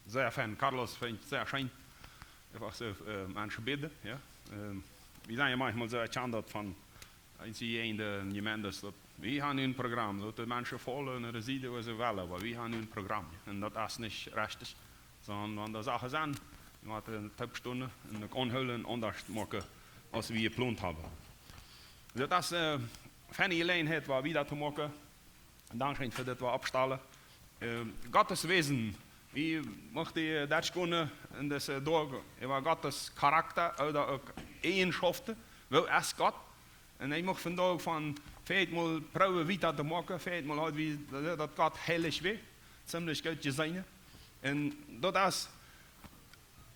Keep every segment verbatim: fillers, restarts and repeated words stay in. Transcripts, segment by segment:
Sea fein, Carlos, fein, sea scheen. Eefach soo, äh, Menschen bäden, jo. Ähm, wie sajen jo maunchmol soo, ekj kjan daut von eenje Jemeenden, daut wie haben een Program, daut de Menschen faulen un de Sied, woo see wellen, oba wie haben een Program. Un daut es nich rajcht, sonda wan de Sachen sent, wie motten toopstonen un uk aunhoolen un aundasch moaken, aus wie jeplont haben. Daut es, äh, feine Jeläajenheit, wua wie daut moaken. Dankscheen fa dit, wua oppstalen. Ähm, Gottes Wesen. Wie mucht dee, äh, daut gonen en dise Doag äwa Gottes Charakter ooda uk Eajenschoften? Woo es Gott? Un ekj mucht vondoag von veleicht mol proowen wieda to moaken, veleicht mol haud wie, äh, daut Gott heilich wia. Ziemlich goot jeseenen. Un daut es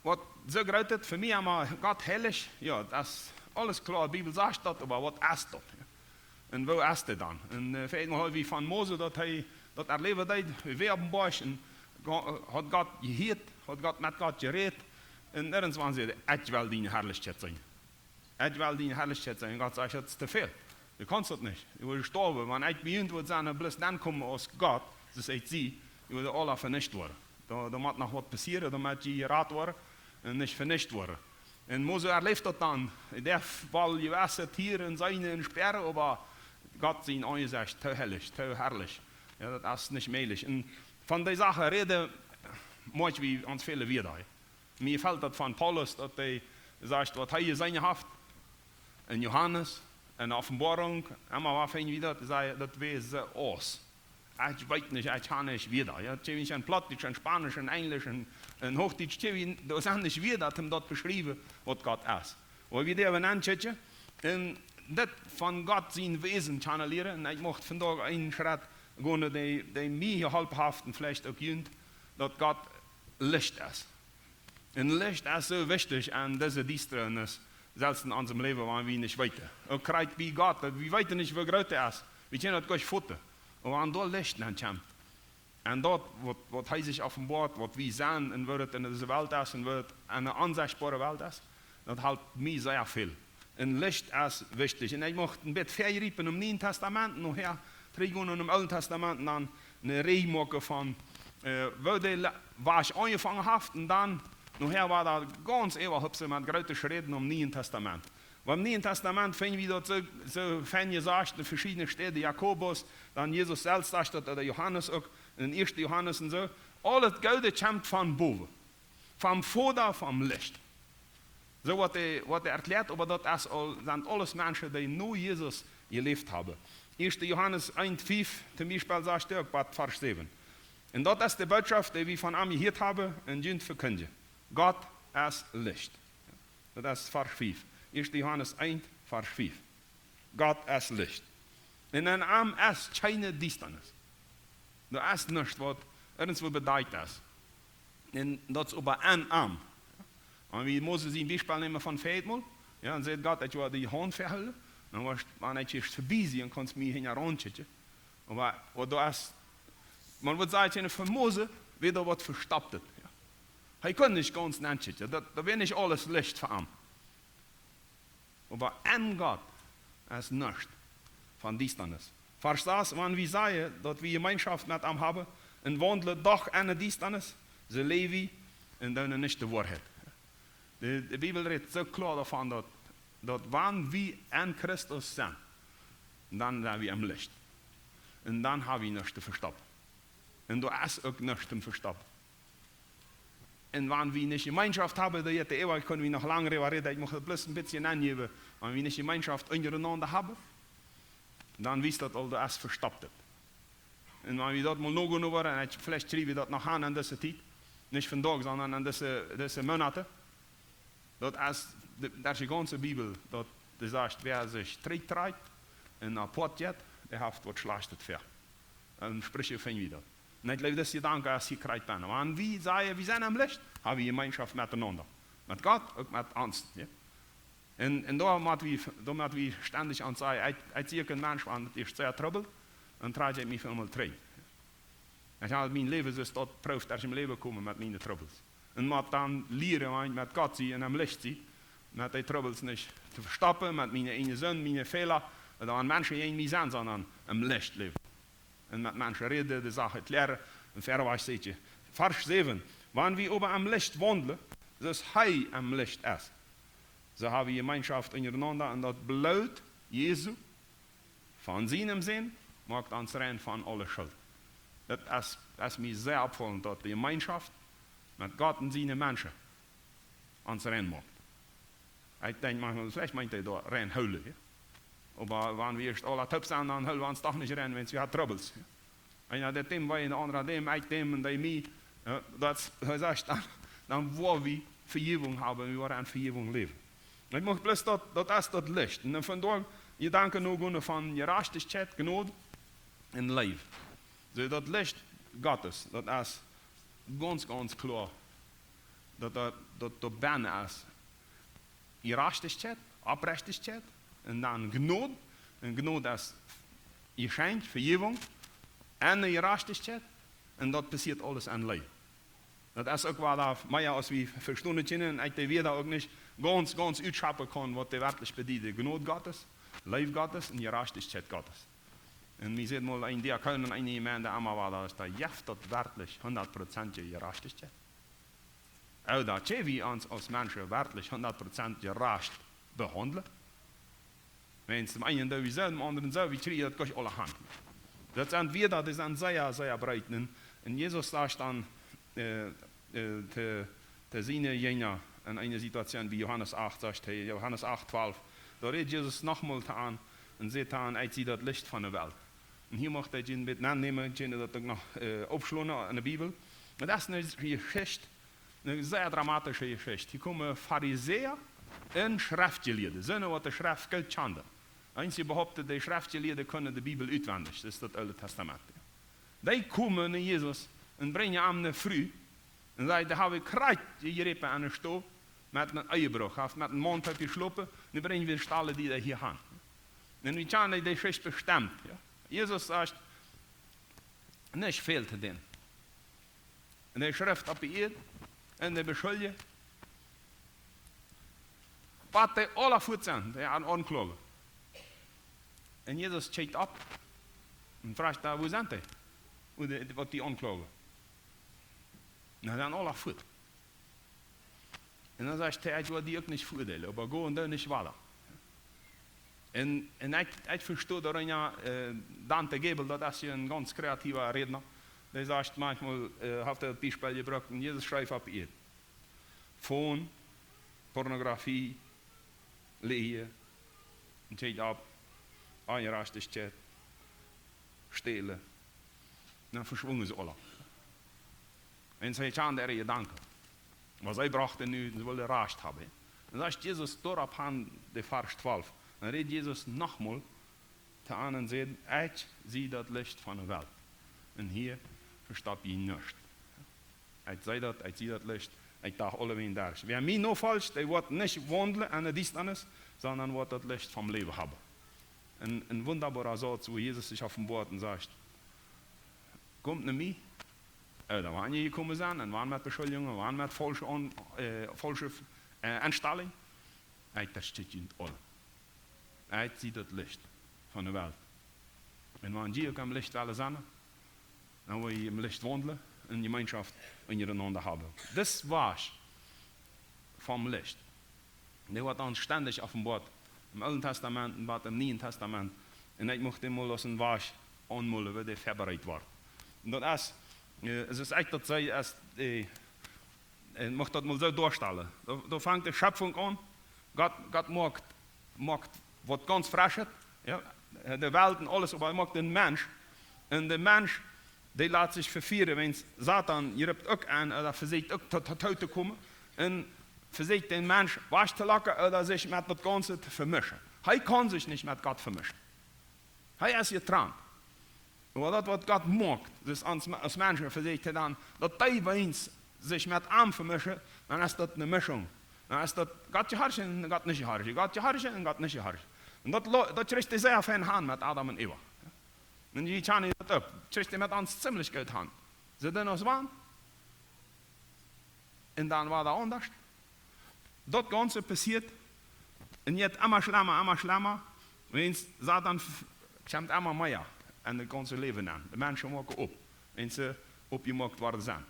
waut soo groot es fa mie, oba Gott heilich, jo, daut es aules kloa, de Bibel sajcht daut, oba waut es daut? Un woo es daut dan? Un, äh, veleicht mol haud wie von Mose, daut hee daut erläwen deed, hee wia oppem Boajch un Go-, haud Gott jehieet, haud Gott, met Gott jerät. Un irjentwan säd hee: "Ekj well diene Harlichkjeit seenen. Ekj well diene Harlichkjeit seenen." Un Gott säd: "Daut es too väl. Du kaust daut nich. Du woascht stoawen. Wan ekj bie junt woa sennen, bloos dan komen aus Gott, daut es ekj sie, du woascht aula venicht woaren. Doa, doa mott noch waut passieren, doamet jie jerat woaren un nich venicht woaren." Un Mose erläft daut dan. Dee deed woll jewesse Tieren seenen un spieren, oba Gott sien Aunjesecht, too heilich, too harlich. Jo, daut es nich mäajlich. Un von dee Sachen räden, moak wie ons väle Wieed. Mie jefelt daut von Paulus, daut hee sajcht, waut hee jeseenen haft en Johanes, en Openboarunk, emma wua finj wie daut, säd hee, daut wia soo aus. Ekj weet nich, ekj kjan nich wieda. Jo, tjewinj en Plautdietsch, en Spaunisch, en Enjlisch, en, en Huachdietsch, tjewinj, doa sent nich Wieed, om daut to beschriewen, waut Gott es. Oba wie doonen aunschaufen, un daut von Gott sien Wesen kjanen lieren, un ekj mucht vondoag eenen Schrett gonen, dee, dee mie jeholpen haft, un veleicht uk junt, daut Gott Licht es. Un Licht es soo wichtich en dise Diestanis, selfst en onsem Läwen, wan wie nich weeten. Uk krakjt bie Gott, daut wie weeten nich, woo groot hee es. Wie kjennen daut goanich foten. Oba wan doa Licht nenn kjemt, un daut, waut, waut hee sikj openboat, waut wie sent un woo daut en dise Welt es un woo daut en de onsechtboare Welt es, daut halpt mie sea väl. Un Licht es wichtich. Un ekj mucht een bät verjriepen em Nieen Tastament, nohäa trigjgonen em Oolen Tastament un dan eene Rieej moaken von, äh, woo de Le-, Wajch aunjefongen haft, un dan nohäa wia daut gaunz äwahaupt soo met groote Schräden em Nieen Tastament. Oba em Nieen Tastament finj wie daut soo, soo fein jesajcht en veschiedne Städen, Jakobus, dan Jesus selfst sajcht daut, ooda Johanes uk, en ieeschte Johanes un soo. Aules Goode kjemt von bowen, vom Voda vom Licht. Soo woat hee, woat hee erkjläat, oba daut es aul, sent aules Menschen, dee no Jesus jeläft haben. Ieeschte Johanes eent fief, toom Biespel, sajcht hee uk, bie Varsch säwen: "Un daut es de Bootschoft, dee wie von am jehieet haben un junt vekjindjen. Gott es Licht." Daut es Varsch fief. Ieeschte Johanes eent, Varsch fief. Gott es Licht. Un en am es kjeene Diestanis. Doa es nuscht, waut irjentwoo bedakjt es. Un daut es oba en am. Wan wie Mose sien Biespel nämen von veedmol, jo, dan sajcht Gott, ekj woa die Haunt vehoolen. Dan woascht, wan ekj hia verbie sie, dan kaust mie hinjaraun kjikjen. Oba, oba doa es, maun woat sajen, von Mose wia doa waut Vestoptet. Jo. Hee kunn nich gaunz nenkjikjen. Daut, daut wia nich aules Licht fa am. Oba en Gott es nuscht von Diestanis. Varsch sas: "Wan wie sajen, daut wie Jemeenschoft met am haben un waundlen doch en de Diestanis, soo läwen wie un doonen nich de Woarheit." De, de Bibel rät soo kloa doavon, daut, daut wan wie en Christus sent, dan sent wie em Licht. Un dan haben wie nuscht to vestoppen. Un doa es uk nuscht to vestoppen. Un wan wie nich Jemeenschoft haben, doa jeit de Ewa, kjenn wie noch lang doaräwa räden, ekj mucht daut bloos een bät aunjäwen, wan wie nich Jemeenschoft unjarenaunda haben, dan wiest daut aul, daut es Vestoptet. Un wan wie daut mol nogonen woaren, un ekj, veleicht kjrie wie daut noch aun en dise Tiet, nich vondoag, sonda en dise, dise Moonat, daut es de, daut es de gaunze Bibel, daut dee sajcht, wäa sikj trigjtrakjt un apoat jeit, dee haft waut Schlajchtet ver. En Spricha finj wie daut. Un ekj jleew, dis Jedanke es hia krakjt bennen. Wan wie sajen, wie sent em Licht, haben wie Jemeenschoft metenaunda. Met Gott, uk met ons. Jo? Un, un doa mott wie, doa mott wie stendich aun sajen, ekj, ekj sie een Mensch, wan et ieescht sea trubbelt, dan trakj ekj mie väl mol trigj. Ekj hab mien Läwen soo daut proowt, daut ekj em Läwen kom met miene Trubbels. Un mott dan lieren, wan ekj met Gott sie un em Licht sie, met dee Trubbels nich to vestoppen, met miene eejne Sind, miene Fäla, ooda wan Menschen jäajen mie sent, sonda em Licht läwen. Un met Menschen räden, de Sachen kjlären un verwoats seenen. Varsch säwen. Wan wie oba em Licht waundlen, soo aus hee em Licht es, soo ha wie Jemeenschoft unjarenaunda, un daut Bloot Jesu von sienen Sän moakt ons rein von aule Schult. Daut es, es mie sea oppfaulent, daut de Jemeenschoft met Gott un siene Menschen ons rein moakt. Ekj denkj maunchmol, veleicht meent hee doa rein hoolen, jo. Oba wan wie ieescht aula toop sent, dan hoolen wie ons doch nich rein, wiels wie haben Trubbels, jo. Eena deit däm wee, de aundra däm, ekj däm un dee mie. Jo, daut, hee sajcht, dan, dan woa wie Vejäwunk haben, wie woaren en Vejäwunk läwen. Ekj mucht bloos daut, daut es daut Licht. Un dan von doa Jedanken no gonen von Jerajchtichkjeit, Jnod un Leew. Soo daut Licht Gottes, daut es gaunz, gaunz kloa, daut, daut, daut doa bennen es Jerajchtichkjeit, Oprechtichkjeit, un dan Jnod. Un Jnod es Jeschenkj, Vejäwunk, un de Jerajchtichkjeit. Un daut passieet aules en Leew. Daut es uk waut doa mea aus wie vestonen kjennen, un ekj dee Wieed uk nich gaunz, gaunz utschaufen kaun, waut dee werkjlich bedieden. Jnod Gottes, Leew Gottes un Jerajchtichkjeit Gottes. Un mie säd mol een Diakon en eene Jemeent emma wada, daut es, doa jeft daut werkjlich hundat Prozent Jerajchtichkjeit? Ooda kjenn wie ons aus Menschen werkjlich hundat Prozent jerajcht behaundlen? Wiels däm eenen doo wie soo, däm aundren soo, wie kjrieen daut doch aula han. Daut sent Wieed, dee sent sea, sea breet. Un, un Jesus sajcht dan, äh, äh, to, to siene Jinja en eene Situation bie Johanes acht, sajcht hee, Johanes acht, twalf, doa rät Jesus nochmol to an un sajcht to an: "Ekj sie daut Licht von de Welt." Un hia mucht ekj junt met nennämen, kjenn jie daut uk noch, äh, oppschlonen en de Bibel. Oba daut es eene Jeschicht, eene sea dramatische Jeschicht. Hia komen Farisäa un Schreftjelieede, soone, waut de Schreft goot kjanen. Eenje behaupten, de Schreftjelieede kjennen de Bibel utwendich, daut es daut Oole Tastament. Dee komen no Jesus un brinjen am eene Fru un sajen: "Dee hab wie krakjt jejräpen aun de Stow met eenen Ehebruch, haft met eenen Maun toop jeschlopen, nu brinj wie, stalen wie dee hia han." Un wie kjanen dee Jeschicht bestemt, jo. Jesus sajcht nich väl to dän. Un hee schrift opp de Ieed un hee beschuldjt, waut dee aula fuat sent, dee am aunkloagen. Un Jesus kjikjt opp un fruacht: "Wua sent dee, wua dee, waut dee aunkloagen?" "Na, sent aula fuat." Un dan sajcht hee: "Ekj well die uk nich veurdeelen, oba go un doo nich wada." Un, un ekj, ekj vesto doa eena, äh, Dante Gebel, daut es hia een gaunz kreativa Rädna. Dee sajcht, maunchmol, äh, haft hee daut Biespel jebrukt, un Jesus schrift opp Ieed von Pornografie, Läajen, un kjikjt opp, Onjerajchtichkjeit, Stälen. Dan veschwungen see aula. Un see kjanen äare Jedanken, waut see brochten nu, see wullen Rajcht haben. Un dan sajcht Jesus doaropp aun, de Varsch twalf, dan rät Jesus nochmol to an un sajcht: "Ekj sie daut Licht von de Welt. Un hia vestop jie nuscht. Ekj sie daut, ekj sie daut Licht, ekj dach aulewäajen derch. Wäa mie nofolcht, dee woat nich waundlen en de Diestanis, sonda woat daut Licht vom Läwen haben." Een, een wundaboara Sauz, wua Jesus sikj openboat un sajcht: "Komt no mie, äh, dee, waut aunjekomen sent un waut met Beschuldjungen, waut met faulsche Aun-, äh, faulsche, äh, Enstalunk. Ekj, daut steit junt aul. Ekj sie daut Licht von de Welt. Un wan jie uk em Licht wellen sennen, dan woa jie em Licht waundlen un Jemeenschoft unjarenaunda haben." Dis Wajch vom Licht, dee woat ons stendich openboat, em Oolen Tastament un waut em Nieen Tastament. Un ekj mucht dän mol aus een Wajch aunmolen, woo dee vebereit woat. Un daut es, äh, et es ejentlich daut see es, äh, un mucht daut mol soo doastalen. Doa, doa fangt de Schepfunk aun. Gott, Gott moakt, moakt waut gaunz Freschet, jo, de Welt un aules, oba hee moakt dän Mensch. Un de Mensch, dee lat sikj vefieren, wiels Soton, dee roopt uk aun, ooda vesieekjt uk to, to, to, to komen. Un vesieekjt dän Mensch wajch to locken ooda sikj met daut Gaunze to vemischen. Hee kaun sikj nich met Gott vemischen. Hee es jetrant. Oba daut, waut Gott moakt, daut ons, ons Menschen vesieekjt hee dan, daut dee, wiels sikj met am vemischen, dan es daut eene Mischung. Dan es daut Gott jehorchen un Gott nich jehorchen, Gott jehorchen un Gott nich jehorchen. Un daut lo-, daut kjrieech hee sea fein han met Adam un Eva. Un dee kjanen daut uk. Kjrieech hee met ons ziemlich goot han. See doonen ons wan. Un dan wia daut aundasch. Daut Gaunze passieet. Un jeit emma schlemma, emma schlemma. Wiels Soton f-, kjemt emma mea en daut gaunze Läwen aun. De Menschen moaken opp, wan see oppjemoakt worden sent.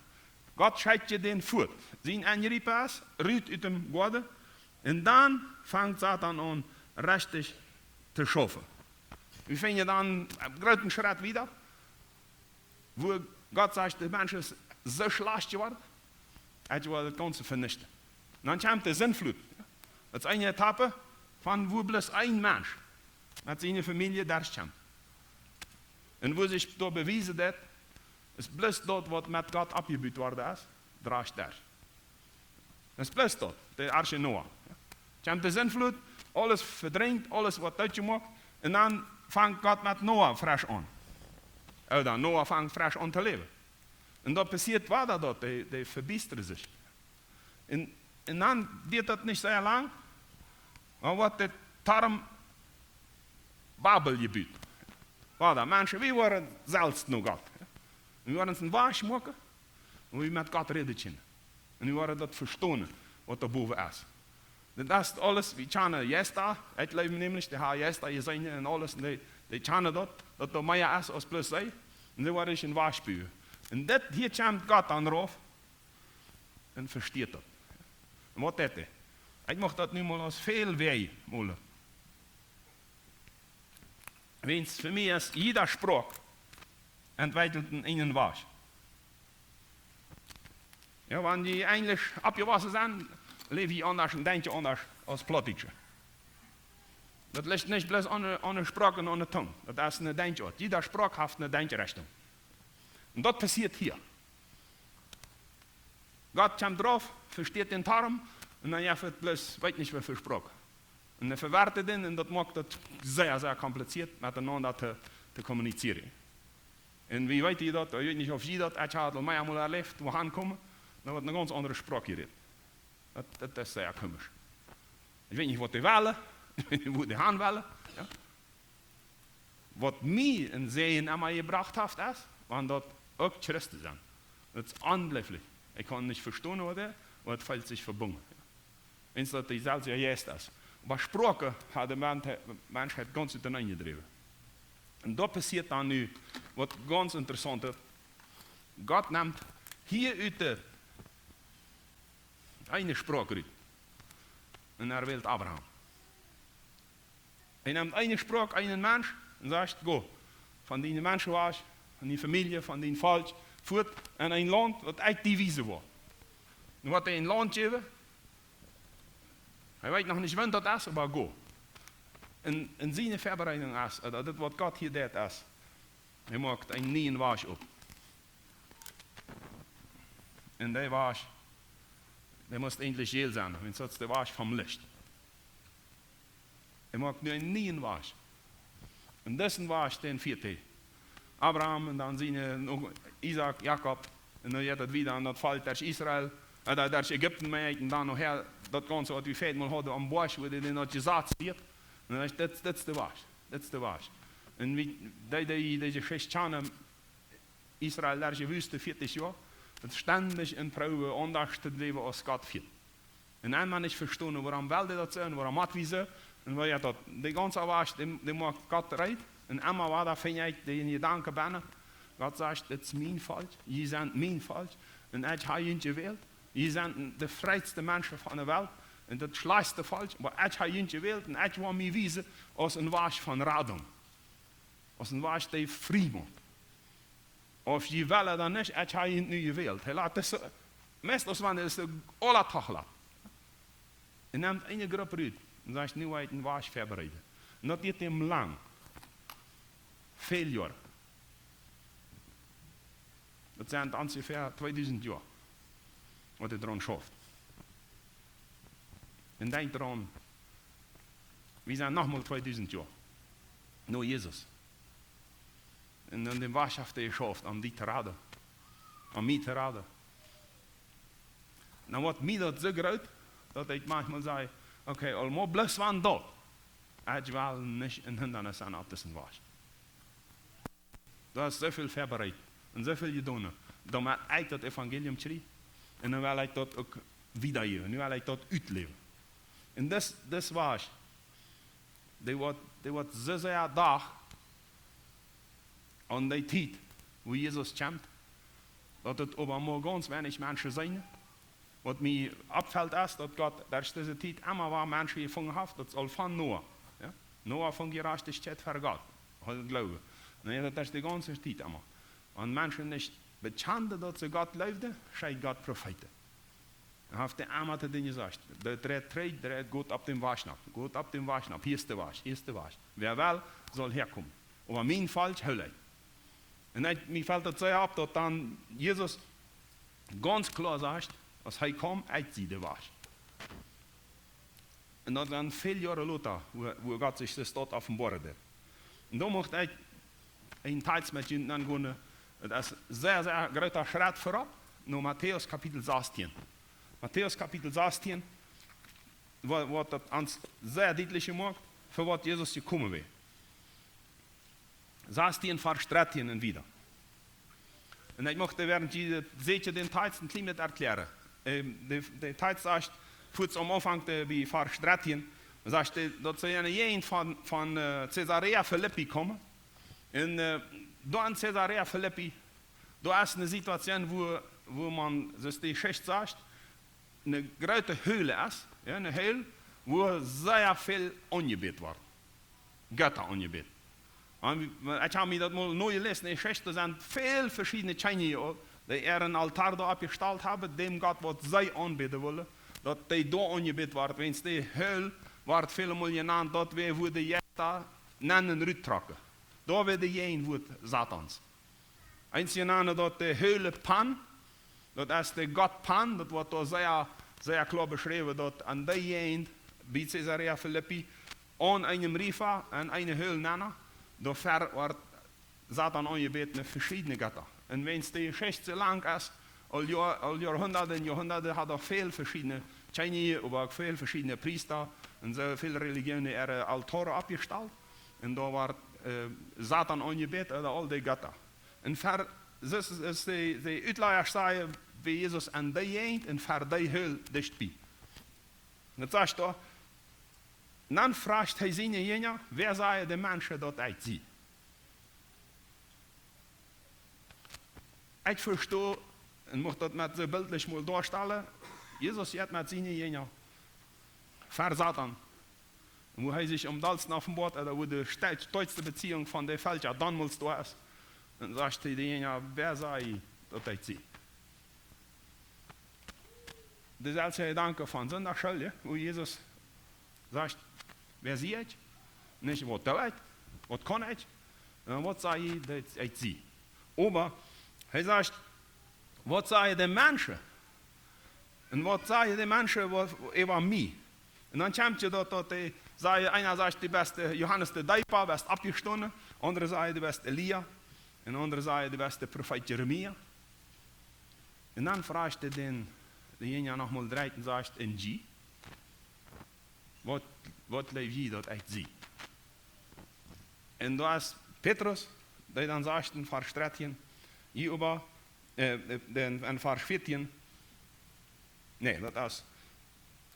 Gott schekjt je dän fuat. Sien Enjriepen es, rut ut däm Goaden. Un dan fangt Soton aun, rechtich to schaufen. Wie finjen dan eenen grooten Schrett wieda, wua Gott sajcht, de Mensch es soo schlajcht jeworden, hee well daut Gaunze venichten. Un dan kjemt de Sintflut. Daut es eene Etapp von wua bloos een Mensch met siene Famielje derchkjemt. Un wua sikj doa bewiesen deit, es bloos daut, waut met Gott oppjebut worden es, drajcht derch. Daut es bloos daut, de Arche Noah. Kjemt de Sintflut, aules vedrinjt, aules woat dootjemoakt. Un dan fangt Gott met Noah fresch aun. Ooda Noah fangt fresch aun to läwen. Un dan passieet wada daut, dee, dee vebiestren sikj. Un, un dan dieet daut nich sea lang, dan woat de Toarm Babel jebut. Wada, Menschen, wie woaren selfst no Gott. Wie woaren ons een Wajch moaken, wua wie met Gott räden kjennen. Un wie woaren daut vestonen, waut doa bowen es. Daut es aules, wie kjanen Jeista, ekj jleew nämlich, dee haben Jeista jeseenen un aules, un dee, dee kjanen daut, daut doa mea es aus bloos see. Un see woaren sikj een Wajch buen. Un dit hia kjemt Gott dan rauf un vesteat daut. Un waut deit hee? Ekj mucht daut nu mol aus väl wee molen. Wiels fa mie es jiede Sproak entwekjelt een eenen Wajch. Jo, wan jie Enjlisch oppjewossen sent, läwen jie aundasch un denkjen aundasch aus Plautdietsche. Daut licht nich bloos aun de, aun de Sproak un aun de Tung. Daut es eene Denkjoat. Jiede Sproak haft eene Denkjrichtunk. Un daut passieet hia. Gott kjemt rauf, vesteat dän Toarm, un dan jeft et bloos, weet nich, woo väl Sproak. Un dan vewirrt et dän, un daut moakt et sea, sea kompliziert, met enaunda to, to kommunizieren. Un wie weeten daut, ekj weet nich, auf jie daut, ekj hab daut aul mearmol erläft, wua wie aunkomen, dan woat eene gaunz aundre Sproak jerät. Daut, daut es sea komisch. Ekj weet nich, waut dee wellen, ekj weet nich, wua dee han wellen. Jo. Waut mie een Säajen emma jebrocht haft, es, wan daut uk Christen sent. Daut es onjleeflich. Ekj kaun nich vestonen, waut dee, oba et feelt sikj vebungen. Wiels daut deeselwje Jeist es. Oba Sproaken haft de Mensch-, Menschheit gaunz uteneen jedräwen. Un doa passieet dan nu waut gaunz Interessauntet. Gott nemt hia ut de eene Sproak rut. Un hee wält Abraham. Hee nemt eene Sproak, eenen Mensch, un sajcht: "Go, von diene Menschen wajch, von diene Famielje, von dien Volkj, fuat en een Launt, waut ekj die wiesen woa." Un woat hee een Launt jäwen. Hee weet noch nich, wua daut es, oba go. Un, un siene Väabereidunk es, daut dit, waut Gott hia deit, es, hee moakt eenen nieen Wajch op. Un dee Wajch, dee must eejentlich jäl sennen, wiels daut es de Wajch vom Licht. Hee moakt nu eenen nieen Wajch. Un disen Wajch, dän fieet hee. Abraham un dan siene, äh, Isaak, Jakob. Un dan jeit et wieda aun daut Volkj derch Israel, äh, derch Ägipten, meen ekj, un dan nohäa daut gaunze, waut wie väl mol hauden aum Boajch, wua dee daut Jesaz fieet. Un dan es dit, dit es de Wajch, dit es de Wajch. Un wie, dee, dee, dee Jeschicht kjanen, Israel derch de Wüste vieetich Joa, daut stendich en Proowen aundasch to läwen aus Gott fieet. Un emma nich vestonen, wuarom well dee daut soo, un wuarom mott wie soo, un woo jeit daut, de gaunze Wajch, dee, dee moakt Gott reed, un emma wada finj ekj dän Jedanken bennen, Gott sajcht: "Dit es mien Volkj, jie sent mien Volkj, un ekj hab junt jewält, jie sent de freitste Menschen von de Welt, un daut schlajchtste Volkj, oba ekj hab junt jewält, un ekj woa mie wiesen aus een Wajch von Radunk, aus een Wajch, dee frie moakt." Auf jie wellen dan nich, ekj hab junt nu jewält. Hee lat dis, meist aus wan hee dis aula toch lat. Hee nemt eene Grupp rut un sajcht: "Nu woa ekj een Wajch väabereiden." Un daut deit am lang. Väl Joa. Daut sent onjefäa tweedusent Joa, waut hee doaraun schauft. Un denkj doaraun, wie sent noch mol tweedusent Joa no Jesus. Un aun dän Wajch haft hee jeschauft, om die to raden, om mie to raden. Dan woat mie daut soo groot, daut ekj maunchmol saj: "Okay, aulmol bloos wan daut, ekj well nich een Hindanis sennen opp disen Wajch." Doa es soo väl väabereit un soo väl jedonen, doamet ekj daut Evangelium kjrie. Un dan well ekj daut uk wieda jäwen, nu well ekj daut utläwen. Un dis, dis Wajch, dee woat, dee woat soo sea docht aun dee Tiet, wua Jesus kjemt, Daut et oba mau gaunz weinich Menschen sent. Waut mie oppfelt es, daut Gott derch dise Tiet emma wada Menschen jefungen haft, daut aul von Noah. Jo? Noah funk Jerajchtichkjeit ver Gott. Haud Gloowen. Nä, daut es de gaunze Tiet emma. Wan Menschen nich bekjanden, daut see Gott leewden, schekjt Gott Profeeten. Haft hee emma to dän jesajcht: Dee dreit trigj, dee dreit, got opp dän Wajch nopp. Got opp dän Wajch nopp. Hia es de Wajch, hia es de Wajch. Wäa well, saul häakomen. Oba mien Volkj hool ekj. Un ekj, mie felt daut sea opp, daut dan Jesus gaunz kloa sajcht, aus hee kjemt, ekj sie de Wajch. Un daut sent väl Joaren lota, wua, wua Gott sikj de Staut openboaren deed. Un dan mucht ekj een Tekst met junt aungonen. Daut es sea, sea groota Schrett verop, no Matäus Kapitel sastieen. Matäus Kapitel sastieen, wua, wua daut ons sea dietlich moakt, fa waut Jesus jekomen wia. Sastieen, Varsch dartieen un wieda. Un ekj mucht, wäarent jie daut seenen, dän Tekst een kjlien bät erkjläaren. Ähm, de, de Tekst sajcht, fuaz aum Aunfank, de, bie Varsch dartieen, sajcht hee, daut see enne Jäajent von, von, äh, Caesarea Philippi komen. Un, äh, doa en Caesarea Philippi, doa es eene Situation, wua, wua maun, soo aus de Jeschicht sajcht, eene groote Höhl es, jo, eene Höhl, wua sea väl aunjebäden woat. Jetta aunjebäden. Un wie, ekj hab mie daut mol nojeläst, enne Jeschicht, doa sent väl veschiedne Kjennichs, jo, dee äaren Altoa doa oppjestalt haben, däm Gott, waut see aunbäden wullen, daut dee doa aunjebäden woat, wiels de Höhl woat väl mol jenant, daut wia, wua de Jeista nenn ruttrocken. Doa wia de Jäajent, wua Satans. Eenje nanen daut de Höhle Pan, daut es de Gott Pan, daut woat doa sea, sea kloa beschräwen, daut en dee Jäajent, bie Caesarea Philippi, aun eenem Riefa, en eene Höhl nenn, doa ver-, woat Satan aunjebäden met veschiedne Jetta. Un wiels de Jeschicht soo lang es, aul Joa-, aul Joarhundaten un Joarhundaten hauden väl veschiedne Kjennichs, oba uk väl veschiedne Priesta un soo väl Relijionen äare Altoa oppjestalt. Un doa woat, äh, Satan aunjebäden, ooda aul de Jetta. Un ver-, dis es, es de, de Utlaja sajen, wia Jesus en dee Jäajent un ver dee Höhl dicht bie. Daut sajcht doa, dan fruach hee siene Jinja: Wäa sajen de Menschen, daut ekj sie? Ekj vesto, un mucht daut met soo bildlich mol doastalen, Jesus jeit met siene Jinja ver Satan. Un wua hee sikj aum dollsten openboat, ooda wua de ste-, stoakste Beziehung von de Velkja donmols doa es. Un sajcht hee de Jinja: Wäa sajen jie, daut ekj sie? Deeselwje Jedanken von Sindachschool, jo, wua Jesus sajcht: Wäa sie ekj? Nich: Waut doo ekj? Waut kaun ekj? Un waut sajen jie, daut ekj sie? Oba hee sajcht: Waut sajen de Menschen? Un waut sajen de Menschen, waut, äwa mie? Un dan kjemt je daut, daut dee sajen, eena sajcht, du best de Johanes de Deepa, best oppjestonen. Aundre sajen, du best Elia. Un aundre sajen, du best de Profeet Jeremia. Un dan fruach hee dän, de Jinja noch mol dree un sajcht: Un jie? Waut, waut jleew jie, daut ekj sie? Un doa es Petrus, dee dan sajcht en Varsch dartieen, jie oba, äh, dän, en Varsch vieetieen, nä, daut es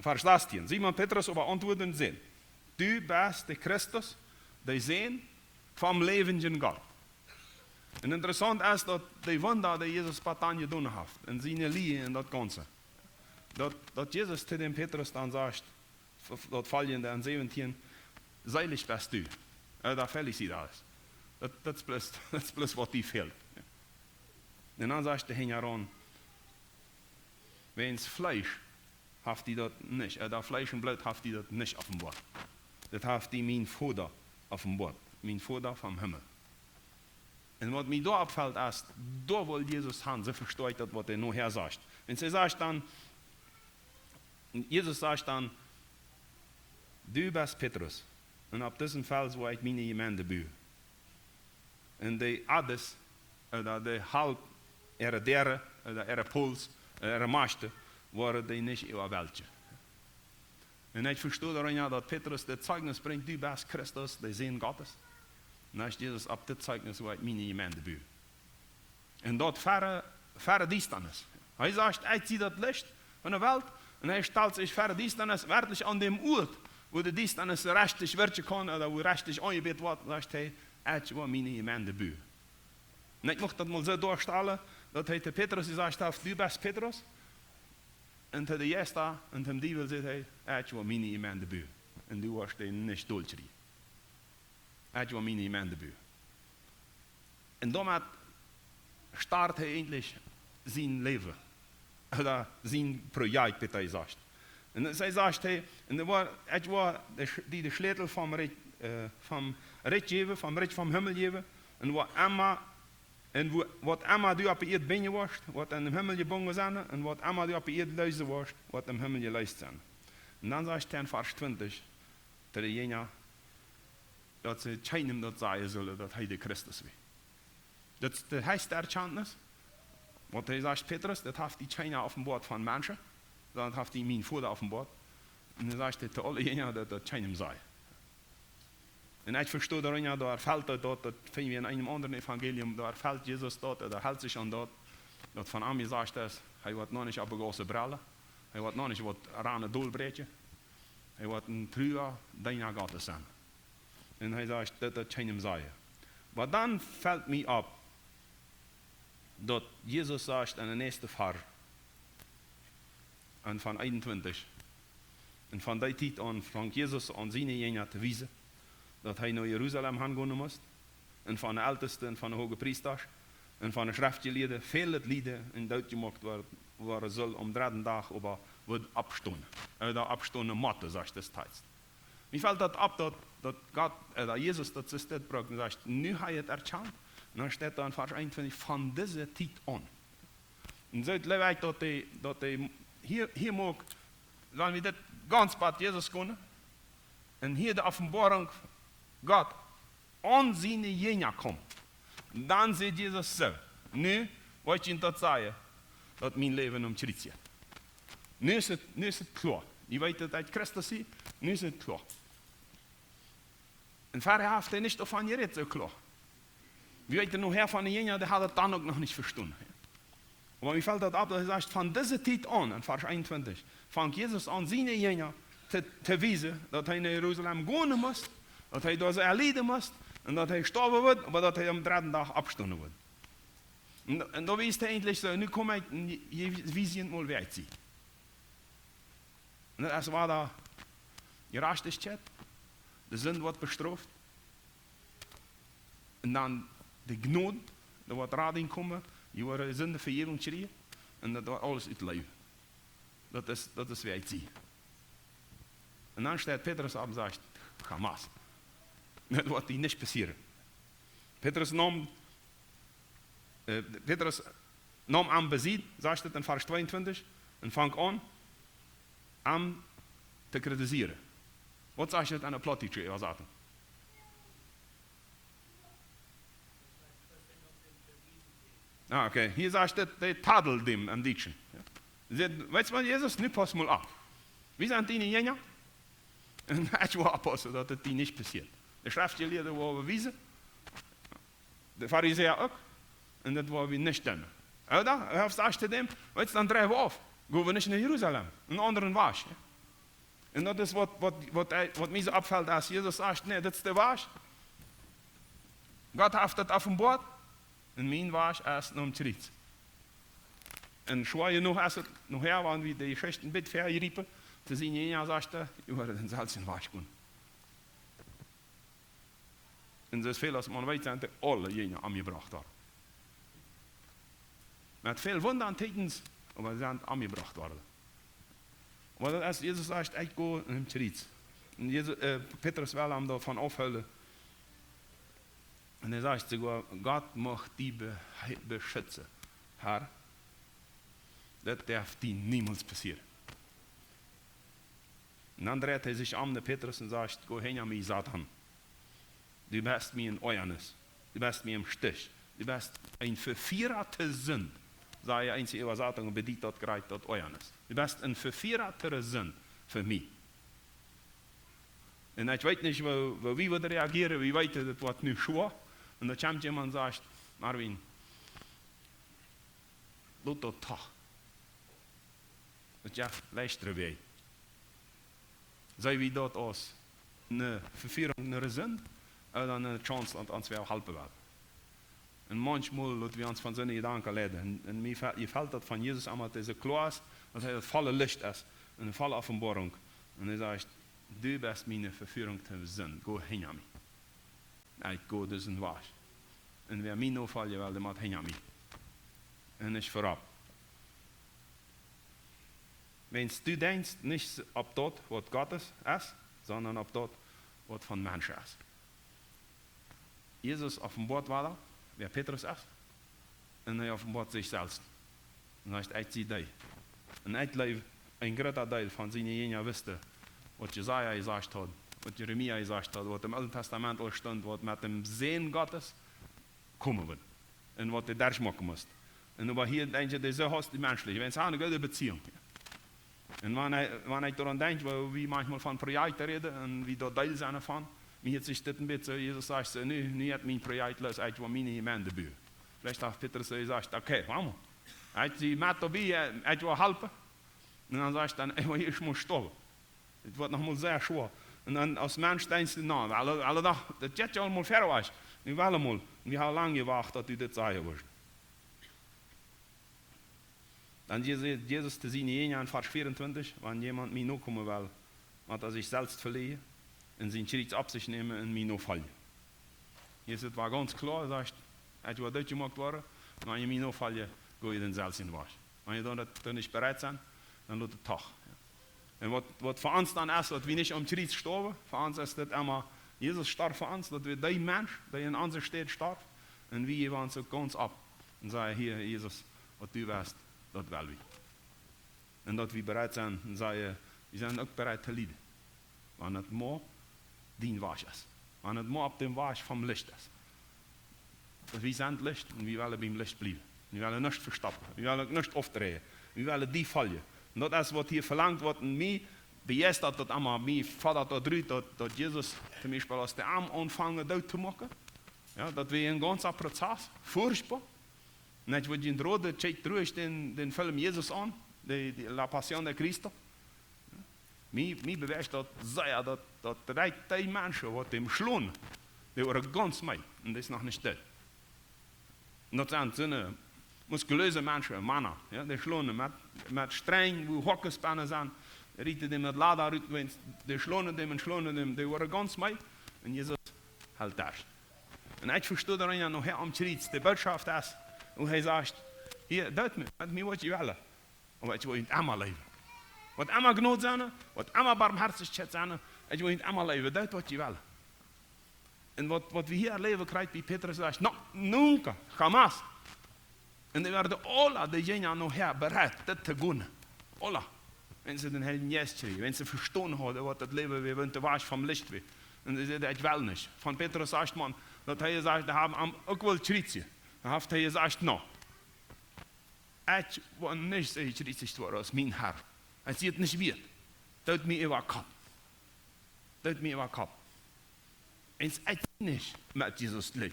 Varsch sastieen. Simon Petrus oba auntwuad un säd: Du best de Christus, de Sän vom läwendjen Gott. Un interessaunt es daut de Wunda, dee Jesus bat dan jedonen haft, un siene Lia un daut gaunze, daut, daut Jesus to dän Petrus dan sajcht, f-, daut foljende en säwentieen: Seelich best du. Äh, doa fält sikj daut. Daut, daut es bloos, daut es bloos waut die fält. Un dan sajcht hee hinjaraun: Wäajens Fleesch haft die daut nich, äh, derch Fleesch un Bloot haft die daut nich openboat. Daut haft die mien Voda openboat, mien Voda vom Himmel. Un waut mie doa oppfelt es, doa wull Jesus han, soo vesto ekj daut, waut hee nohäa sajcht. Un hee sajcht dan, Jesus sajcht dan: Du best Petrus, un opp disen Fels woa ekj miene Jemeent buen. Un de Hades, ooda de Hal, äare Däaren, ooda äare Pols, äare Machten, woaren dee nich äwaweltjen. Un ekj vesto doarenn, jo, daut Petrus daut Zeichnis brinjt: Du best Christus, de Sän Gottes. Un dan sajcht Jesus: Opp dit Zeichnis woa ekj miene Jemeent buen. Un daut ver, ver Diestanis. Hee sajcht: Ekj sie daut Licht von de Welt. Un hee stalt sikj ver Diestanis werkjlich aun däm Uat, wua de Diestanis rajcht werkjen kaun, ooda wua rajcht aunjebäden woat, sajcht hee: Ekj woa miene Jemeent buen. Un ekj mucht daut mol soo doastalen, daut hee to Petrus jesajcht haft: "Du best Petrus." Un to de Jeista un tom Diewel sajcht hee: "Ekj woa miene Jemeent buen. Un du woascht dee nich dolkjrieen. Ekj woa miene Jemeent buen." Un doamet start hee eejentlich sien Läwen. Ooda sien Projekt, waut hee sajcht. Un dan sajcht hee: "Un dan woa, ekj woa de Sch-, die de Schlätel vom Rikj, äh, vom Rikj jäwen, vom Rikj vom Himmel jäwen. Un woa emma, un woa, waut emma du oppe Ieed binjen woascht, woat em Himmel jebungen sennen. Un waut emma du oppe Ieed leesen woascht, woat em Himmel jeleest sennen." Un dan sajcht hee en Varsch twintich, daut de Jinja, daut see kjeenem daut sajen sullen, daut hee de Christus wia. Daut es de heechste Erkjantnis. Waut hee sajcht: "Petrus, daut haft die kjeena openboat von Menschen, sonda daut haft die mien Voda openboat." Un dan sajcht hee to aule Jinja, daut daut kjeenem sajen. Un ekj vesto doa, jo, doa fält daut, daut, daut finj wie en eenem aundren Evangelium, doa fält Jesus daut, doa helt sikj aun daut, daut von am jesajcht es: "Hee woat noch nich oppe Gaussen brellen, hee woat noch nich waut ranen dolbräakjen, hee woat een trua Deena Gottes sennen." Un hee sajcht, daut daut kjeenem sajen. Oba dan fält mie opp, daut Jesus sajcht en de näakjste Varsch, un von eenuntwintich: "Un von dee Tiet aun funk Jesus aun siene Jinja to wiesen, daut hee no Jerusalem hangonen must, un von de Elteste un von de Hoogepriesta un von de Schreftjelieede väl lieden un dootjemoakt woaren, woaren sull, aum dredden Dach oba wudd oppstonen." Äh, doa oppstonen mott, sajcht de Tekjst. Mie fält daut opp, daut, daut Gott, äh, daut Jesus daut soo steit brukt un sajcht: "Nu hab jie daut erkjant." Un dan steit doa en Varsch eenuntwintich: "Von dise Tiet aun." Un soo jleew ekj, daut dee, daut dee hia, hia mott, wan wie dit gaunz bat Jesus gonen, un hia de Openboarunk Gott aun siene Jinja kjemt, dan sajcht Jesus soo: "Nu woa ekj junt daut sajen, daut mien Läwen om Christus jeit. Nu es et, nu es et kloa. Jie weeten, daut ekj Christus sie, nu es et kloa." Un verhäa haft hee nich doavon jerät, soo kloa. Wie weeten noch hia von de Jinja, dee hauden daut dan uk noch nich vestonen. Oba mie fält daut opp, daut hee sajcht: "Von dise Tiet aun", en Varsch eenuntwintich, funk Jesus aun siene Jinja to, to wiesen, daut hee no Jerusalem gonen must, daut hee doa soo lieden must, un daut hee stoawen wudd, oba daut hee aum dredden Dach oppstonen wudd. Un, un doa wiest hee eejentlich soo: "Nu kom ekj, un jie, jie wiesen mie mol, wäa ekj sie." Un daut es wada Jerajchtichkjeit, de Sind woat bestroft, un dan de Jnod, doa woat Radunk komen, jie woaren Sindenvejäwunk kjrieen, un daut woat aules utleewen. Daut es, daut es wäa ekj sie. Un dan steit Petrus opp un sajcht: "Hamas, daut woat die nich passieren." Petrus neem, äh, Petrus neem am bie sied, sajcht et en Varsch tweeuntwintich, un funk aun, am to kritisieren. Waut sajcht et en de plautdietsche Äwasatunk? Ah, okay. Hia sajcht et, dee tadelt am em Dietschen. Jo. Sajcht: "Weetst waut, Jesus, nu pauss mol opp. Wie sent diene Jinja. Un ekj woa oppaussen, daut et die nich passieet. De Schreftjelieede woa wie wiesen, de Farisäa uk, un daut woa wie nich doonen. Ooda, hee sajcht to däm: Weetst, dan dreien wie auf. Go wie nich no Jerusalem. Een aundren Wajch." Un daut es waut, waut, waut hee, waut mie soo oppfelt, aus Jesus sajcht: "Nä, dit es de Wajch. Gott haft daut openboat. Un mien Wajch es nom Kjriez." Un schwoa jenuach es et nohäa, wan wie de Jeschicht een bät verjriepen, to seenen, jo, sajcht hee, äwa dän selwjen Wajch gonen. Un soo väl aus maun weet, sent dee aule Jinja omjebrocht worden. Met väl Wunda un Tieekjens, oba see sent omjebrocht worden. Oba daut es, Jesus sajcht: "Ekj go nom Kjriez." Un Jesus, äh, Petrus well am doavon aufhoolen. Un hee sajcht soogoa: "Gott mucht die be-, beschitzen, Herr. Daut darf die niemols passieren." Un dan dreit hee sikj om no Petrus un sajcht: "Go hinja mie, Satan. Du best mie een Oajanis. Du best mie em Stich. Du best een Vefieera to Sind." Sajcht eene Äwasatunk, bediet daut jlikj daut Oajanis. "Du best een Vefieera to Sind fa mie." Un ekj weet nich, woo, woo wie wudden reagieren, wie weeten, daut woat nu schwoa. Un dan kjemt jemaunt un sajcht: "Marvin, lot daut doch. Daut jeft leichtre Wäaj." See wie daut aus eene Vefieerunk no Sind, ooda eene Chance, daut ons wäa halpen well? Un Maunchmol lot wie ons von soone Jedanken leiden. Un, un mie fe-, jefelt daut von Jesus emma, daut hee soo kloa es, daut hee daut volle Licht es un volle Openboarunk. Un hee sajcht: "Du best miene Veführunk to Sind. Go hinja mie. Ekj go disen Wajch. Un wäa mie nofoljen well, dee mott hinja mie. Un nich verop." Wan du denkjst nich opp daut, waut Gott es, es, sonda opp daut, waut von Menschen es. Jesus openboat wada, wäa Petrus es, un hee openboat sikj selfst. Un hee sajcht: "Ekj sie dee." Un ekj jleew, een groota Deel von siene Jinja wisten, waut Jesaja jesajcht haud, waut Jeremia jesajcht haud, waut em Oolen Tastament aul stunt, waut met dän Sän Gottes komen woat. Un waut hee derchmoaken must. Un oba hia denkj ekj, dee soo haft dee menschlich. Wan see haben eene goode Beziehung. Un wan ekj, wan ekj doaraun denkj, woo wie maunchmol von Projekten räden un wie doa Deel sent doavon, mie hieet sikj dit een bät soo, Jesus sajcht soo: "Nu, nu es mien Projekt los, ekj well miene Jemeent buen." Veleicht haft Petrus jesajcht: "Okay, vamos. Ekj sie met doabie, ekj well halpen." Un dan sajcht hee dan: "Ekj well hia mol stoawen. Daut woat noch mol sea schwoa." Un dan aus Mensch denkjst du: "Na, aule, aule Dach, daut jeit je aul mol wieda wajch. Nu well wie mol. Un wie haben lang jewacht, daut du dit sajen wurscht." Dan säd Jesus to siene Jinja en Varsch vea un twintich: "Wan wäa mie nokomen well, mott hee sikj selfst veläajnen un sien Kjriez opp sikj nämen un mie nofoljen." Jesus wia gaunz kloa, sajcht: "Ekj well dootjemoakt woaren, oba wan wäa mie nofoljen well, go hee dan selfst en Wajch. Wan wäa doatoo nich bereit es, dan lot hee doch." Jo. Un waut, waut fa ons dan es, daut wie nich aum Kjriez stoawen, fa ons es dit emma, Jesus storf fa ons, daut wia dee Mensch, dee en onse Städ storf. Un wie jäwen ons uk gaunz opp un sajen: "Hia, Jesus, waut du west, daut well wie." Un daut wie bereit sent un sajen, wie sent uk bereit to lieden. Wan et mau dien Wajch es. Wan et mau opp dän Wajch vom Licht es. Daut wie sent Licht un wie wellen biem Licht bliewen. Wie wellen nuscht vestoppen. Wie wellen nuscht aufdreien. Wie wellen die foljen. Un daut es, waut hia velangt woat. Un mie bejeistat daut emma, mie fodat daut rut, daut, daut Jesus toom Biespel, aus dee am aunfangen doot to moaken. Jo, daut wia een gaunza Prozess. Furchtboa. Un ekj wudd junt roden, kjikjt ruhig dän, dän Film Jesus aun, dee, dee La Pasión de Cristo. Mie, mie bewäacht daut sea, daut, daut rät dee Menschen, waut dän schlonen, dee woaren gaunz meed, un dee es noch nich doot. Un daut sent soone muskulöse Menschen, Mana, jo, dee schlonen met, met Strenj, wua Hoakes benne sent, rieten dee met Lada rut, wan dee schlonen dän un schlonen dän, dee woaren gaunz meed, un Jesus helt doa. Un ekj vesto daut, wan hee nohäa aum Kjriez, de Botschaft es, wua hee sajcht: "Hia, doot mie, met mie waut jie wellen. Oba ekj well junt emma leewen. Waut emma Jnod sent, waut emma Barmhartichkjeit sent, ekj well junt emma leewen, doot waut jie wellen." Un waut, waut wie hia erläwen, kjrieen bie Petrus, sajcht: "No, nunca, jamás." Un dee wieren aule, dee jinjen nohäa bereit, dit to doonen. Aule. Wan see dän Heiljen Jeist kjrieejen, wan see vestonen hauden, waut daut Läwen wia, wan de Wajch vom Licht wia. Un see säden: "Ekj well nich." Von Petrus sajcht maun, daut hee sajcht, dee haben am uk wol kjriezicht. Dan haft hee jesajcht: "No, ekj well nich soo jekjriezicht woaren aus mien Herr. Ekj sie et nich wieet. Doot mie äwa Kopp. Doot mie äwa Kopp. Wan ekj nich met Jesus läw."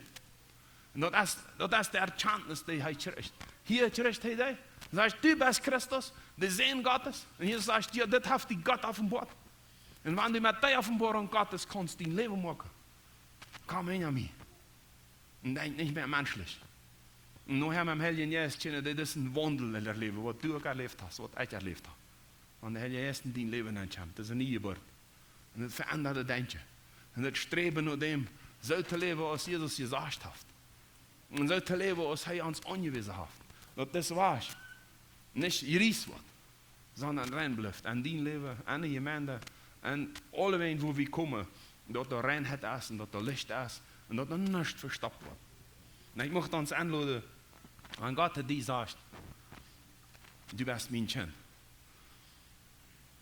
Un daut es, daut es de Erkjantnis, dee hee kjricht. Hia kjricht hee dee. Sajcht: "Du best Christus, de Sän Gottes." Un Jesus sajcht: "Jo, dit haft die Gott openboat. Un wan du met dee Openboarunk Gottes kaust dien Läwen moaken, komm hinja mie. Un denkj nich mea menschlich." Un nohäa met dän Heiljen Jeist kjennen dee disen Waundel erläwen, waut du uk erläft hast, waut ekj erläft hab. Wan de Heilje Jeist en dien Läwen nenkjemt, daut es eene niee Jeburt. Un daut veendat daut Denkjen. Un daut Sträwen no däm, soo to läwen, aus Jesus jesajcht haft. Un soo to läwen, aus hee ons aunjewäsen haft. Daut dis Wajch nich jriees woat, sonda rein blift. En dien Läwen, en de Jemeent, en aule Wäaj, wua wie komen, daut doa Reinheit es un daut doa Licht es un daut doa nuscht vestoppt woat. Un ekj mucht ons enloden, wan Gott to die sajcht: "Du best mien Kjint",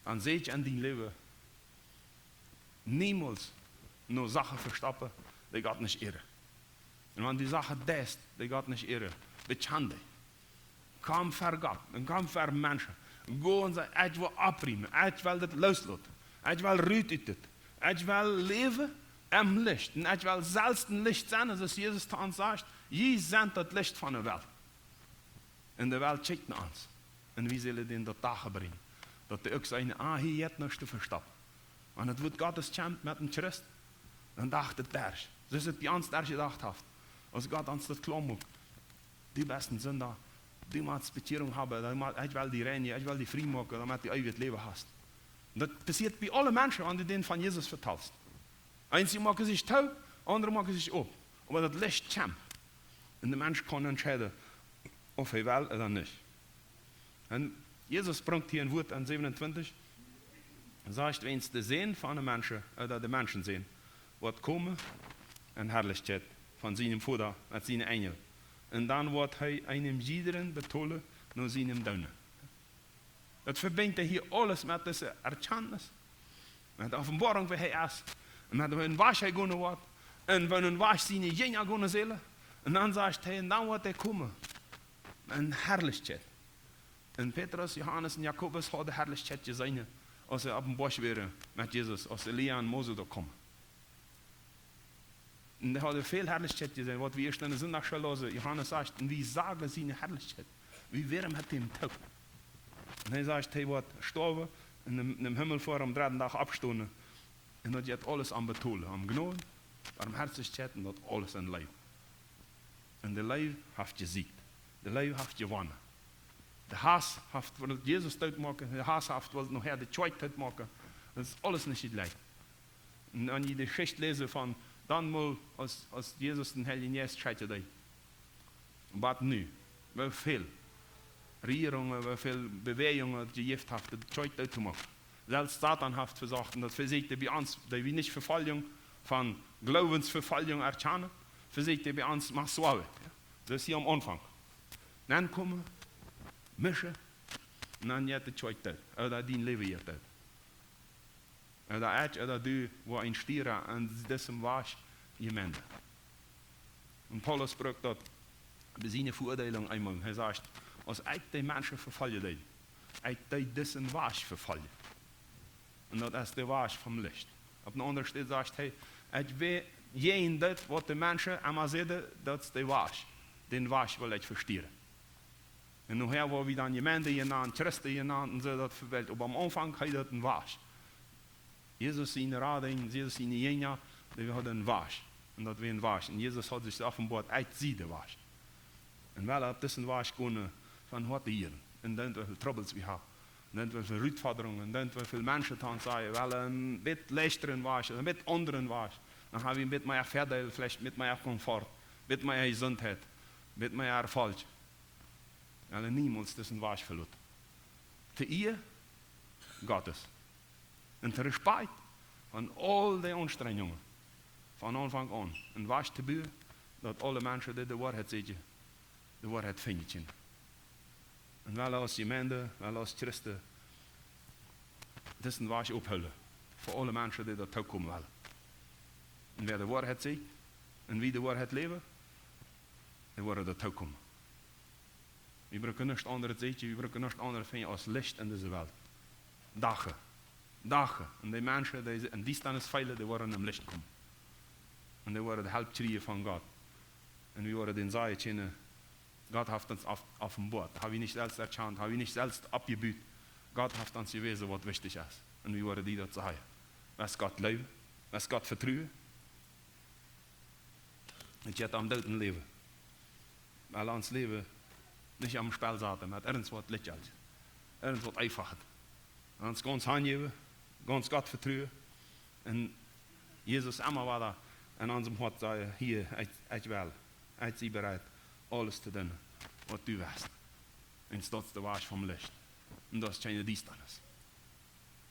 dan saj ekj en dien Läwen niemols no Sachen vestoppen, dee Gott nich ieren. Un wan du Sachen deist, dee Gott nich ieren, bekjan dee. Komm ver Gott un komm ver Menschen. Go un saj: "Ekj well oppriemen, ekj well dit loosloten, ekj well rut ut dit. Ekj well läwen em Licht. Un ekj well selfst een Licht sennen, soo aus Jesus to ons sajcht: Jie sent daut Licht von de Welt." Un de Welt kjikjt no ons. Un wie sellen dän daut Dach brinjen. Daut dee uk sajen: "Ah, hia jeit nuscht to vestoppen." Wan daut Wuat Gottes kjemt met een Christ, dan dacht et derch. Soo aus et bie ons derchjedacht haft. Aus Gott ons daut kloa muak. Du best een Sinda. Du motst Bekjierunk haben. Du motst, ekj well die reinijen, ekj well die frie moaken, doamet du eewjet Läwen hast. Un daut passieet bie aule Menschen, wan du dän von Jesus vetalst. Eenje moaken sikj too, aundre moaken sikj op. Oba daut Licht kjemt. Un de Mensch kaun entscheiden, auf hee well ooda nich. Un Jesus brinjt hia een Wuat aun säwenuntwintich. Sajcht, wiels de Sän von de Menschen, ooda de Menschensän, woat komen en Harlichkjeit von sienen Voda met siene Enjel. Un dan woat hee eenem jiedren betolen no sienem Doonen. Daut vebinjt hee hia aules met dise Erkjantnis, met de Openboarunk, wäa hee es, un met woo een Wajch hee gonen woat, un woo een Wajch siene Jinja gonen sellen. Un dan sajcht hee, un dan woat hee komen en Harlichkjeit. Un Petrus, Johanes un Jakobus hauden Harlichkjeit jeseenen, aus see oppem Boajch wieren met Jesus, aus Elia un Mose doa kjeemen. Un dee hauden väl Harlichkjeit jeseenen, waut wie ieescht enne Sindachschool läsen. Johanes sajcht, un wie sagen siene Harlichkjeit. Wie wieren met am toop. Un hee sajcht, hee woat stoawen un em, em Himmel fa am dredden Dach oppstonen. Un daut jeit aules aum betolen, aum Jnod, Barmhartichkjeit un daut aules en Leew. Un de Leew haft jesiegt. De Leew haft jewonnen. De Hauss haft wult Jesus dootmoaken. De Hauss haft wult nohäa de Kjoakj dootmoaken. Daut es aules nich jlikj. Un wan jie de Jeschicht läsen von dan mol, aus, aus Jesus dän Heiljen Jeist schekjen deed. Waut nu? Woo väl Rejierungen, woo väl Bewäajungen et jejäft haft, de Kjoakj doot to moaken. Selfst Soton haft vesocht, un daut vesieekjt hee bie ons, daut wie nich Vefoljunk von Gloowensvefoljunk erkjanen, vesieekjt hee bie ons met Soawe. Jo? Daut es hia aum Aunfank. Dan komen, mischen, un dan jeit de Kjoakj doot. Ooda dien Läwen jeit doot. Ooda ekj, ooda du, woa een Stiera aun disem Wajch jemeent. Un Paulus brukt daut bie siene Veurteilunk eemol. Hee sajcht, aus ekj de Menschen vefoljen deed, ekj deed disen Wajch vefoljen. Un daut es de Wajch vom Licht. Opp eene aundre Städ sajcht hee, ekj wia jäajen daut, waut de Menschen emma säden, daut es de Wajch. Dän Wajch well ekj vestieren. Un nohäa woa wie dan Jemeent jenant, Christen jenant un soo daut vewelt. Oba aum Aunfank heet daut een Wajch. Jesus siene Radunk, Jesus siene Jinja, dee hauden een Wajch. Un daut wia een Wajch. Un Jesus haud sikj openboat, ekj sie de Wajch. Un wie wellen opp disen Wajch gonen von Hoat to Hoat. Un dan woo väl Trubbels wie haben. Un dan woo väl Rutfodrungen. Un dan woo väl Menschen to ons sajen, wie wellen een bät leichtren Wajch, een bät aundren Wajch. Dan haben wie een bät mea Väadeel, veleicht een bät mea Komfort, een bät mea Jesuntheit, een bät mea Erfolg. Wie wellen niemols disen Wajch veloten. To Ea Gottes. Un to Respekt von aul dee Aunstrenjungen von Aunfank aun. Een Wajch to buen, daut aule Menschen, dee de Woarheit sieekjen, de Woarheit finjen kjennen. Un wie wellen aus Jemeent, wie wellen aus Christen disen Wajch ophoolen. Fa aule Menschen, dee doa tookomen wellen. Un wäa de Woarheit sieekjt, un wie de Woarheit läwen, dee woaren doa tookomen. Wie brucken nuscht aundret sieekjen, wie brucken nuscht aundret finjen aus Licht en dise Welt. Dagen. Dagen. Un dee Menschen, dee en Diestanis fälen, dee woaren em Licht komen. Un dee woaren de Help kjrieen von Gott. Un wie woaren dän sajen kjennen, Gott haft ons opp-, openboat. Haben wie nich selfst erkjant, haben wie nich selfst oppjebut. Gott haft ons jewäsen, waut wichtich es. Un wie woaren die daut sajen. West Gott leewen, west Gott vetruen. Et jeit om Doot un Läwen. Wie wellen ons Läwen nich aum Spell saten met irjentwaut Littjet. Irjentwaut Eefachet. Ons gaunz hanjäwen, gaunz Gott vetruen. Un Jesus emma wada en onsem Hoat sajen, hia, ekj, ekj well, ekj sie bereit, aules to doonen, waut du west. Un daut es de Wajch vom Licht. Un daut es kjeene Diestanis.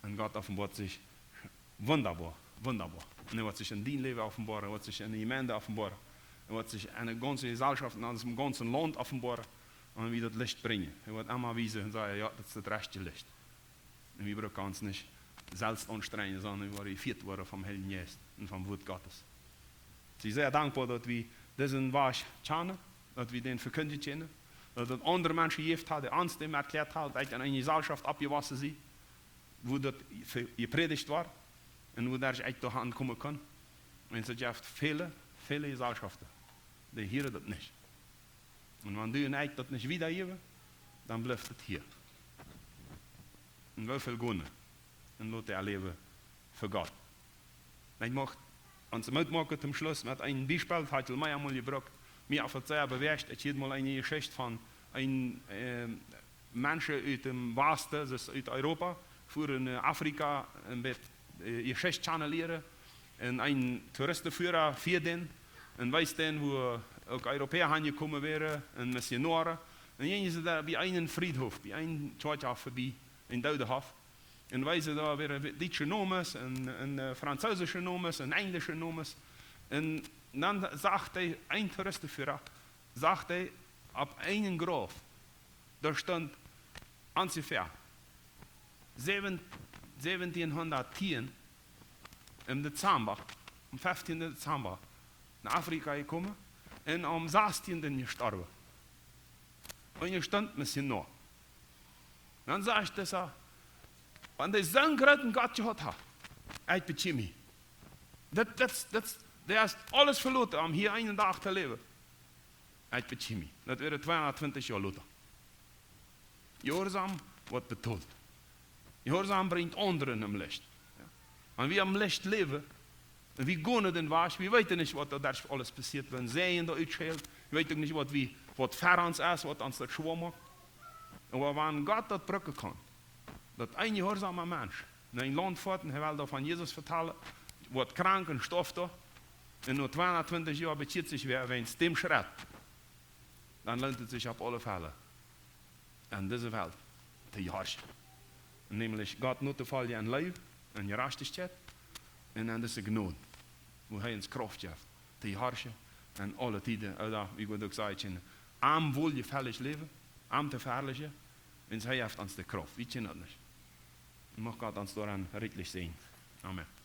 Un Gott openboat sikj wundaboa, wundaboa. Un hee woat sikj en dien Läwen openboaren, hee woat sikj en de Jemeent openboaren. Hee woat sikj en de gaunze Jesalschoft, en onsem gaunzen Launt openboaren. Un wie daut Licht brinjen. Hee woat emma wiesen un sajen, jo, daut es daut rajchte Licht. Un wie brucken ons nich selfst aunstrenjen, sonda wie woaren jefieet woaren vom Heiljen Jeist un vom Wuat Gottes. Sie sea dankboa, daut wie disen Wajch kjanen, daut wie dän vekjindjen kjennen, daut et aundre Menschen jejäft haft, dee ons dän erkjläat haben, daut ekj en eene Jesalschoft oppjewossen sie, wua daut ve-, jeprädicht woat un wua ekj doa aunkomen kaun. Un et jeft väle, väle Jesalschoften, dee hieren daut nich. Un wan du un ekj daut nich wiedajäwen, dan blift et hia. Un woo väl gonen un loten äa Läwen fa Gott. Ekj mucht ons Moot moaken toom Schluss met een Biespel, daut hab ekj aul meamol jebrukt, Mie haft daut sea bewäacht, ekj hieed mol eene Jeschicht von een, ähm, Menschen ut däm Wasten, daut es ut Europa, fuaren no Afrika, een bät, äh, Jeschicht kjanen lieren. Un een Touristenfeera fieed dän un wiest dän, wua uk Europäa aunjekomen wieren un Missionoaren. Un dan jinjen see doa bie eenen Friedhof, bie eenen Kjoakj vebie, een Doodenhoff. Un wiesen doa wieren dietsche Nomes un, un, äh, franzeesische Nomes un enjlische Nomes. Un dan sajcht dee, een Touristenfeera, sajcht dee, opp eenen Grauf, doa stunt onjefäa säwen-, säwentienhundat tieen em Dezamba, aum feftienden Dezamba, no Afrika jekomen un aum sastieenden jestorwen. Un hia stunt Missionoa. Dan sajcht dee soo: "Wan dee soon grooten Gott jehaut haud, ekj bekjia mie. Daut, daut, daut, dee haft aules veloten, om hia eenen Dach to läwen. Ekj bekjia mie." Daut wia tweehundattwintich Joa lota. Jehuarsaum woat betolt. Jehuarsaum brinjt aundre em Licht. Jo. Wan wie em Licht läwen, un wie gonen dän Wajch, wie weeten nich, waut doa aules passieet, wan Säajen doa utschält. Wie weeten uk nich, waut wie, waut ver ons es, waut ons daut schwoa moakt. Oba wan Gott daut brucken kaun, daut een jehuarsauma Mensch no een Launt foat un hee well doa von Jesus vetalen, woat krank un stoaft doa, un no tweehundattwintich Joa bekjieet sikj wäa wäajen däm Schrett, dan loont et sikj opp aule Fäll, aun dise Welt to jehorchen. Nämlich Gott notofoljen en Leew, en Jerajchtichkjeit un en dise Jnod, wua hee ons Krauft jeft, to jehorchen en aule Tieden, ooda, wie wie uk sajen, am woljefällich läwen, am to veharlichen, wiels hee jeft ons de Krauft. Wie kjennen daut nich. Mucht Gott ons doaraun rikjlich säajnen. Amen.